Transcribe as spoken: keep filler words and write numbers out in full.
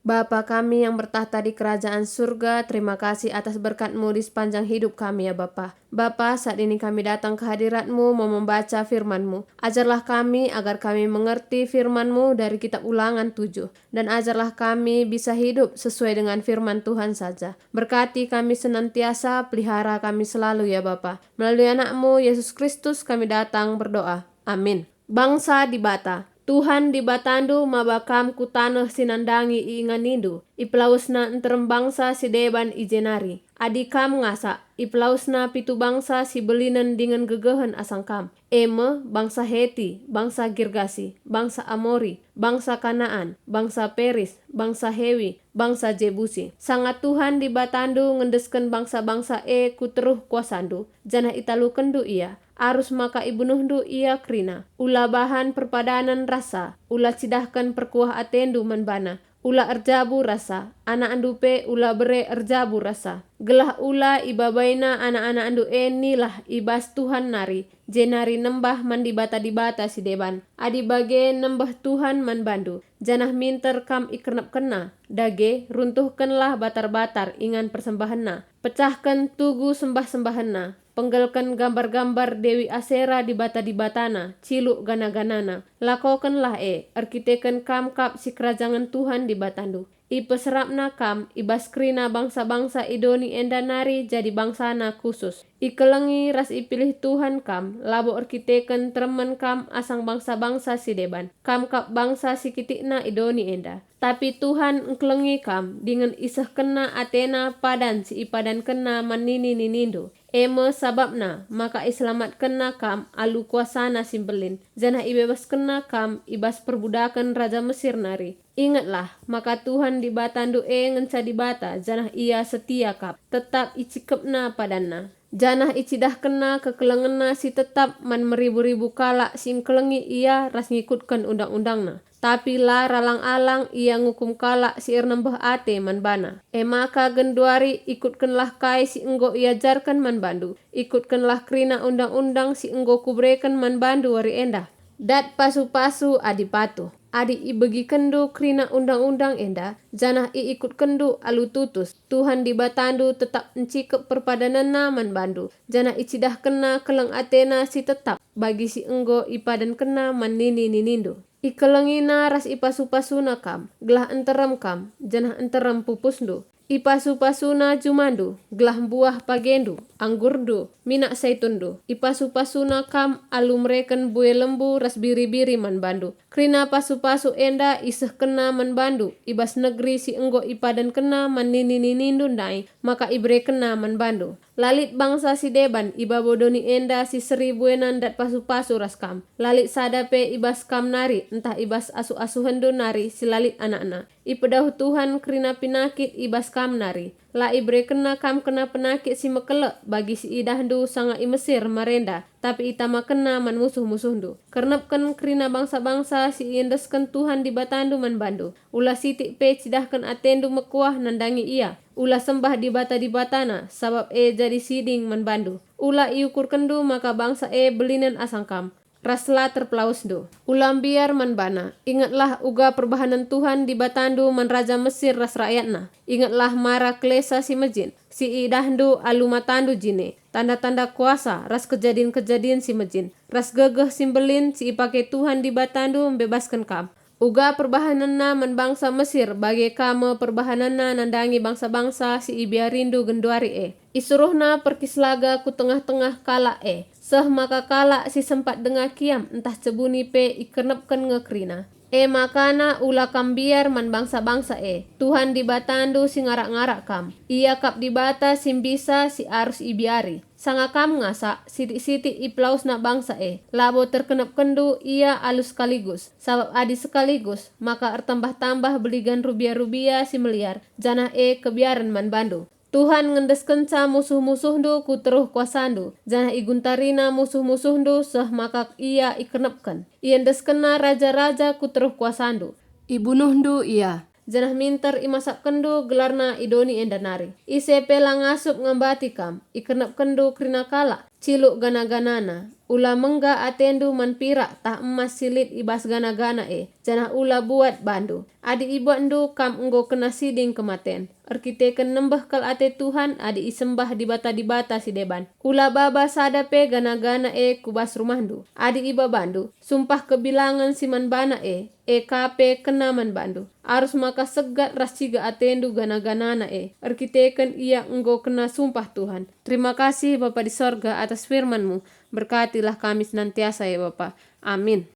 Bapa kami yang bertakhta di kerajaan surga, terima kasih atas berkat-Mu di sepanjang hidup kami, ya Bapa. Bapa, saat ini kami datang ke hadirat-Mu mau membaca firman-Mu. Ajarlah kami agar kami mengerti firman-Mu dari kitab Ulangan tujuh, dan ajarlah kami bisa hidup sesuai dengan firman Tuhan saja. Berkati kami senantiasa, pelihara kami selalu, ya Bapa. Melalui Anak-Mu, Yesus Kristus, kami datang berdoa. Amin. Bangsa Dibata. Tuhan Dibatandu maba kam ku taneh si nandangi iinganindu. IpelawesNa nterem bangsa si deban i je nari. Adi kam ngasak, ipelawesNa pitu bangsa si belinen dingen gegehen asang kam, e me, bangsa Heti, bangsa Girgasi, bangsa Amori, bangsa Kanaan, bangsa Peris, bangsa Hewi, bangsa Jebusi. Sanga Tuhan Dibatandu ngendesken bangsa-bangsa e ku teruh kuasandu, janah italukenndu ia, arus maka ibunuhndu ia kerina. Ula bahan perpadanen rasa, ula cidahken perkuah atendu man bana, ula erjabu rasa, anakndu pe ula bere erjabu rasa, gelah ula ibabaina anak-anakndu e nilah i bas Tuhan nari, jenari nembah man dibata-dibata si deban. Adi bage nembeh Tuhan man bandu, janah minter kam ikernepkenna, dage runtuhkenlah batar-batar ingan persembahenna, pecahken tugu sembah-sembahenna, penggelken gambar-gambar Dewi Asera dibata-dibatana, ciluk gana-ganana. Lakokenlah e, erkiteken kam kap sikerajangen Tuhan Dibatandu. IpeserapNa kam i bas kerina bangsa-bangsa i doni enda nari jadi bangsaNa khusus. Ikelengi ras ipilih Tuhan kam, labo erkiteken teremen kam asang bangsa-bangsa si deban. Kam kap bangsa si kitikna i doni enda. Tapi Tuhan engkelengi kam, dingen isehkenNa ateNa padan si ipadankenNa man nini-ninindu. E me sabapna maka iselamatkenNa kam alu kuasaNa si mbelin, janah ibebaskenNa kam i bas perbudaken raja Mesir nari. Ingetlah maka Tuhan Dibatandu e ngenca Dibata, janah Ia setia kap, tetap icikepNa padanNa, janah icidahkenNa kekelengenNa si tetap man meribu-ribu kalak si engkelengi Ia ras ngikutken undang-undangNa. Tapi la ralang-alang Ia ngukum kalak si ernembeh ate man baNa. E maka genduari ikutkenlah kai si enggo iajarken man bandu, ikutkenlah kerina undang-undang si enggo Kubereken man bandu wari enda. Dat pasu-pasu adi patuh. Adi ibegikenndu kerina undang-undang enda, janah iikutkenndu alu tutus, Tuhan Dibatandu tetap ncikep perpadanenNa man bandu, janah icidahkenNa keleng ateNa si tetap bagi si enggo ipadankenNa man nini-ninindu. IkelengiNa ras ipasu-pasuNa kam, gelah nterem kam, janah nterem pupusndu. Ipasu-pasuNa jumandu, gelah mbuah pagendu, anggurndu, minak saitunndu. Ipasu-pasuNa kam alu mereken bue lembu ras biri-biri man bandu. Kerina pasu-pasu enda isehkenNa man bandu i bas negeri si enggo ipadankenNa man nini-ninindu ndai, maka iberekenNa man bandu. La lit bangsa si deban i babo doni enda si seri buena ndat pasu-pasu ras kam. La lit sada pe i bas kam nari ntah i bas asuh-asuhenndu nari si la lit anakna. Ipedauh Tuhan kerina penakit i bas kam nari. La iberekenNa kam kena penakit si mekelek bagi si idahndu sanga i Mesir marenda, tapi itamakenNa man musuh-musuhndu. Kernepken kerina bangsa-bangsa si iendesken Tuhan Dibatandu man bandu. Ula sitik pe cidahken atendu mekuah nandangi ia. Ula sembah dibata-dibatana, sabap e jadi siding man bandu. Ula iukurkenndu maka bangsa e belinen asang kam, ras la terpelawesndu. Ula mbiar man bana. Ingetlah uga perbahanen Tuhan Dibatandu man raja Mesir ras rakyatna. Ingetlah mara kelesa si mejin, si idahndu alu matandu jine, tanda-tanda kuasa ras kejadin-kejadin si mejin, ras gegeh si mbelin si ipake Tuhan Dibatandu mbebasken kam. Uga perbahanenna man bangsa Mesir bage ka me perbahanenna nandangi bangsa-bangsa si ibiarindu genduari e. Isuruhna perkislaga ku tengah-tengah kalak e, seh maka kalak si sempat denga kiam ntah cebuni pe ikernepken nge kerina. E makana ula kam mbiar man bangsa-bangsa e. Tuhan Dibatandu si ngarak-ngarak kam. Ia kap Dibata si mbisa si arus ibiari. Sanga kam ngasak, sitik-sitik ipelawesna bangsa e. Labo terkenepkenndu ia alu sekaligus, sabap adi sekaligus, maka ertambah-tambah beligan rubia-rubia si meliar, janah e kebiaren man bandu. Tuhan ngendeskenca musuh-musuhndu ku teruh kuasandu, janah iguntarina musuh-musuhndu seh maka ia ikernepken. Iendeskenna raja-raja ku teruh kuasandu. Ibunuhndu ia, janah minter imasapkenndu gelarna i doni enda nari. Ise pe la ngasup ngambati kam, ikernepkenndu kerina kalak, ciluk gana-ganana. Ula mengga atendu man pirak tah emas si lit i bas gana-gana e, janah ula buat bandu. Adi ibuatndu kam enggo kena siding kematen, erkiteken nembeh kal ate Tuhan adi isembah dibata-dibata si deban. Ula baba sada pe gana-gana e ku bas rumahndu. Adi ibabandu, sumpah kebilangen si man bana e, e ka pe kena man bandu. Arus maka segat ras ciga atendu gana-ganana e, erkiteken ia enggo kena sumpah Tuhan. Terima kasih, Bapa di sorga, atas firman-Mu. Berkatilah kami senantiasa, ya Bapa. Amin.